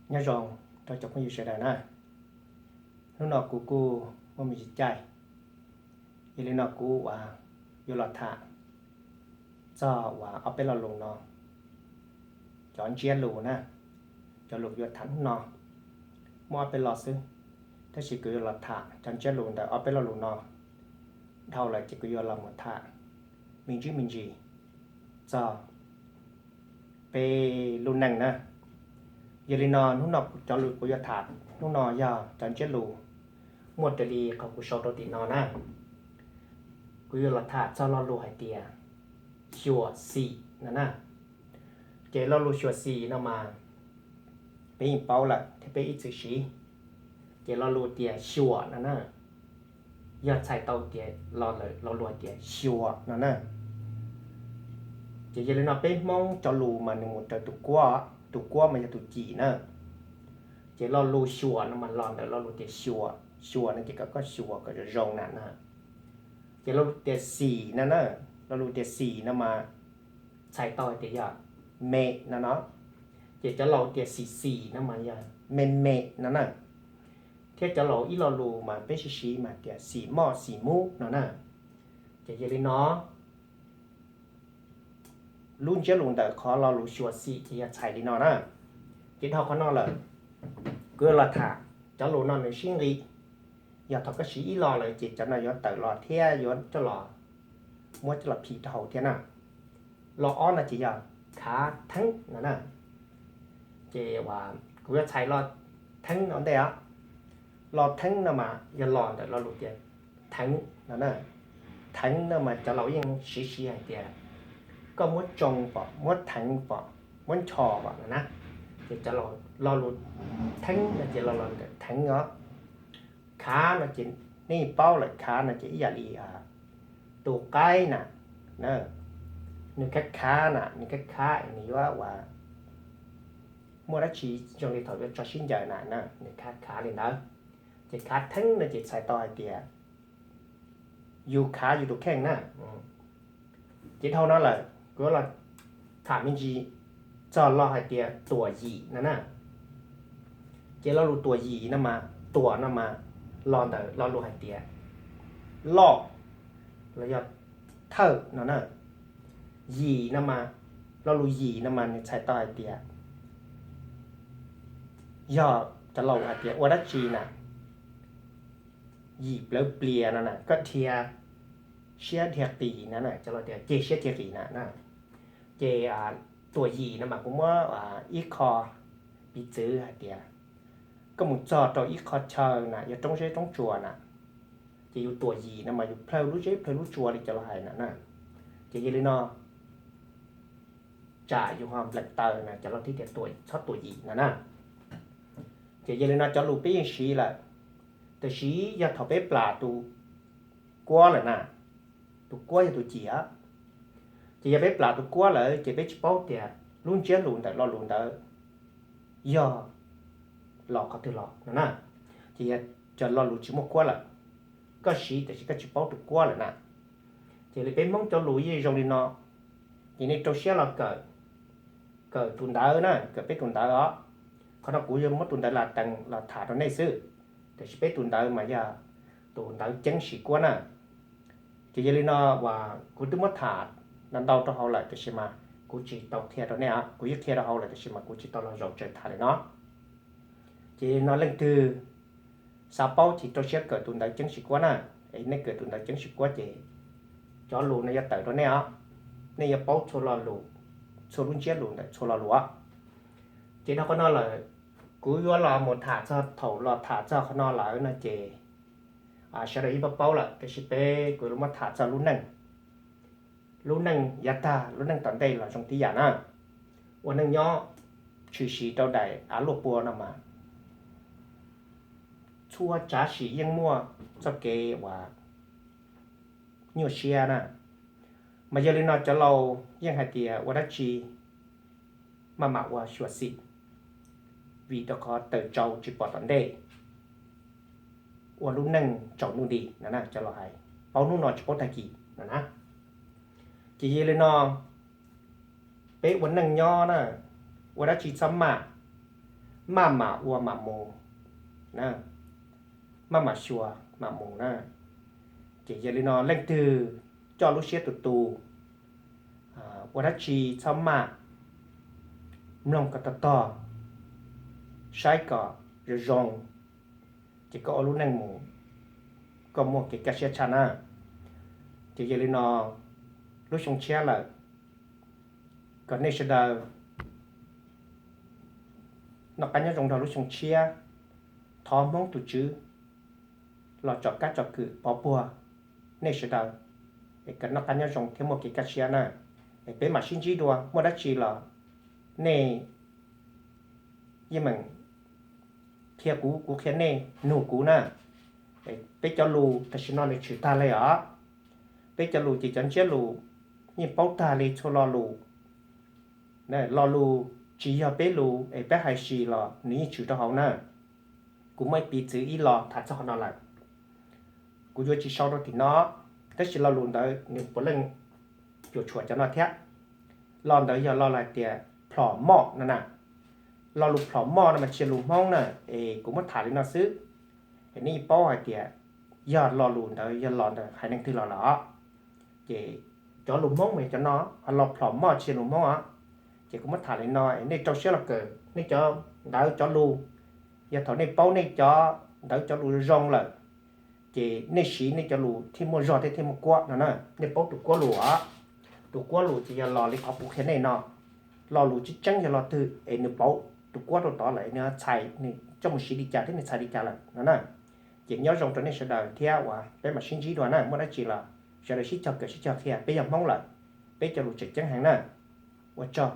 Nyob zoo rau cov phooj ywg sawv daws na. Hnub no kuv kuj muaj me ntsis caij, yog li no kuv yuav los tham txog uas ob peb lo lus no, cov ntsiab lus na, cov lus yuav tham hnub no muaj ob peb lo xwb, tab sis kuv yuav los tham cov ntsiab lus ntawm ob peb lo lus no dhau lawm ces kuv yuav los mus tham me ntsis me ntsis txog peb lub neej na. Yog li no hnub no cov lus kuv yuav tham hnub no yog cov ntsiab lus muaj raws li qhov kuv sau rau tim no na. Kuv yuav los tham txog lo lus hais tias xyuam xim no na. Ces lo lus xyuam xim no mas peb yeej paub lawm thiab peb ib txwm siv. Ces lo lus tias xyuam no na, yog txhais tau tias lo lus tias xyuam no na. Ces yog li no peb Hmoob cov lus mas nws mus raws tus kuab, tus kuab mas yog tus cim na. Ces lo lus xyuam no mas los ntawm lo lus tias xyuas, xyuas no ces kom koj xyuas kom zoo zoo na na. Ces lo lus tias xim no na, lo lus tias xim no mas txhais tau hais tias yog me no no. Ces cov laus tias xim xim no mas yog me me no na. Thiab cov laus ib lo lus mas peb siv siv mas tias xim moj xim mub no na. Ces yog li no lub ntsiab lus ntawm qhov lo lus xyuam xim ces yog txhais li no na. Ces dhau qhov no lawm, kuv yuav los tham cov lus no nws sib nqi. Yog thaum koj siv ib lo lawm ces cov no yuav tawm los thiab yuav coj los muab coj los phim rau hauv thiab na. Lo ob no ces yog khav theeb no na. Ces kuv yuav txhais lo theeb no ntej os. Lo theeb no mas yog los ntawm lo lus tias theev no na. Theev no mas cov laus yeej siv siv hais tias koj muab tsoo pom, muab theev pom, muab nchos pom no na. Ces cov lo lus theeb no ces los los ntawm theev os. Khav no ces nej paub lawm, khav no ces ib yam li tus qaib na, nws khav khav na, nws khav khav nws yuav ua muaj dab tsi zoo li thaum yuav tso sib ncaws na, nws khav khav li ntawd. Ces khav theeb no ces txhais tau hais tias yus khav yus tus kheej na. Ces dhau no lawm kuv yuav los tham me ntsis txog lo hais tias tuam yim no na. Ces lo lus tuam yim no mas tuam no mas los ntawm lo lus hais tias loj los yog thawj no na. Yim no mas, lo lus yim no mas nws txhais tau hais tias yog cov laus hais tias ua dab tsi na, yim plawv plias no na, koj dhia siab dhia qis na, cov laus tias ceg siab ceg qis na. Ces tuam yim no mas kuv muab ib qho piv txwv hais tias koj mus txog rau ib qho chaw na yog roob zeb roob tsuas na, ces yus tuam yim no mas yus plhaw lub zeb plhaw lub tsua li cov laus hais na na. Ces yog li no tsam yus ho npleem taw na, cov laus thiaj tias txhob tuam yim no na. Ces yog li no cov lus peb yeej siv lawm, tab sis yog thaum peb plam tus kuab lawm na, tus kuab yog tus cim, ces yog peb plam tus kuab lawm ces peb tsis paub tias lub ntsiab lus ntawm lo lus ntawd yog los qhov twg los no na. Ces yog cov lo lus tsis muaj kuab lawm, koj siv tab sis koj tsis paub tus kuab lawm na. Ces li peb Hmoob cov lus yeej zoo li no, ces nej rau siab los kawm, kawm tus ntawv na, kawm peb tus ntawv os. Qhov no kuv yuav muab tus ntawv las tees los tham rau nej xwb, tab sis peb tus ntawv mas yog tus ntawv ceeb sim kuab na. Ces yog li no uas kuv twb muab tham ntau ntau rau hauv lawm tab sis mas kuv tsis tau qhia rau nej, kuv yeej qhia rau hauv lawm tab sis mas kuv tsis tau los zaum tsawg tham li no. Ces no leej twg xav paub ces rau siab kawm tus ntawv ceeb sim kuab na. Es nej kawm tus ntawv ceeb sim kuab ces cov lus no yuav tawm rau nej os, nej yuav paub txhua lo lus, txhua lub ntsiab lus ntawm txhua lo lus os. Ces dhau qhov no lawm, kuv yuav los mus tham txog, thaum los tham txog qhov no lawm no ces sawv daws yeej paub paub lawm, tab sis peb kuv yuav los muab tham txog lub neej, lub neej yav tag, lub neej tom ntej los zoo tib yam na. Ua neej nyob tshwm sim rau daim av luaj pua no mas txhua tsav sim yeej muaj txoj kev uas nyuaj siab na. Mas yog li no cov laus yeej hais tias ua dab tsi maj mam ua xyuam xim, vim rau qhov taws tsau tsis pom tom ntej, ua lub neej tsaus ntuj nti no na, cov laus hais, paub hnub no tsis paub tag kis no na. Ces yog li no peb ua neej nyob na, ua dab tsi txhob maj, maj mam ua mam mus, maj mam xyuas mam mus na. Ces yog li no leej twg coj lub siab tus tus, ua dab tsi txhob maj, mloog kom tog tog, saib kom zoo zoo, ces koj ua lub neej mus koj muaj kev kaj siab tshaj na. Ces yog li no lub xyoo tshiab lawm, kom nej sawv daws noj qab nyob zoo nrog lub xyoo tshiab. Thov Hmoob tus Tswv los tsom kab tsom kwm pov puag nej sawv daws, es kom noj qab nyob zoo thiab muaj kev kaj siab na. Es peb mam sib ntsib dua, muaj dab tsi los nej yeej meem qhia kuv, kuv qhia nej, nug kuv na. Peb cov lus tam sim no nws tshwm tag li os. Peb cov lus ces cov ntsiab lus yeej paub tag li txhua lo lus. Lo lus tsis yog peb lus es peb hais sim los nws yeej tshwm rau hauv na. Kuv muaj ib piv txwv ib lo tham txog qhov no lawm, kuv yuav tsis sau rau tim no, tab sis lo lus ntawd nws puav leej cuam tshuam cov no thiab. Lo ntawd yog lo lus hais tias plhom moj no na. Lo lus plhom moj no mas tsis yog lus Hmoob na, es kuv muab tham li no xwb. Es nej yeej paub hais tias yog lo lus ntawd yog los ntawm haiv neeg twg los lawm os. Ces cov lus Hmoob mas cov no, ho lo plhom moj tsis yog lus Hmoob os. Ces kuv muab tham li no es nej rau siab los kawm, nej cov ntawv cov lus, yog thaum nej paub nej cov ntawv cov lus zoo lawm, ces nej siv nej cov lus thiaj muaj zog thiab thiaj muaj kuab no na. Nej paub tus kuab lus os, tus kuab lus ces yog los li qhov kuv qhia nej no. Lo lus tseeb tseeb yog lo twg es nws pauv tus kuab rau tod lawm, nws txhais, nws coj mus siv li cas thiab nws txhais li cas lawm no na. Ces nyob zoo rau nej sawv daws thiab uas peb mam sib ntsib dua na, muaj dab tsi los sawv daws sib cog kawm sib cog qhia, peb yog Hmoob lawm, peb cov lus tseem ceeb heev na. Ua tsaug.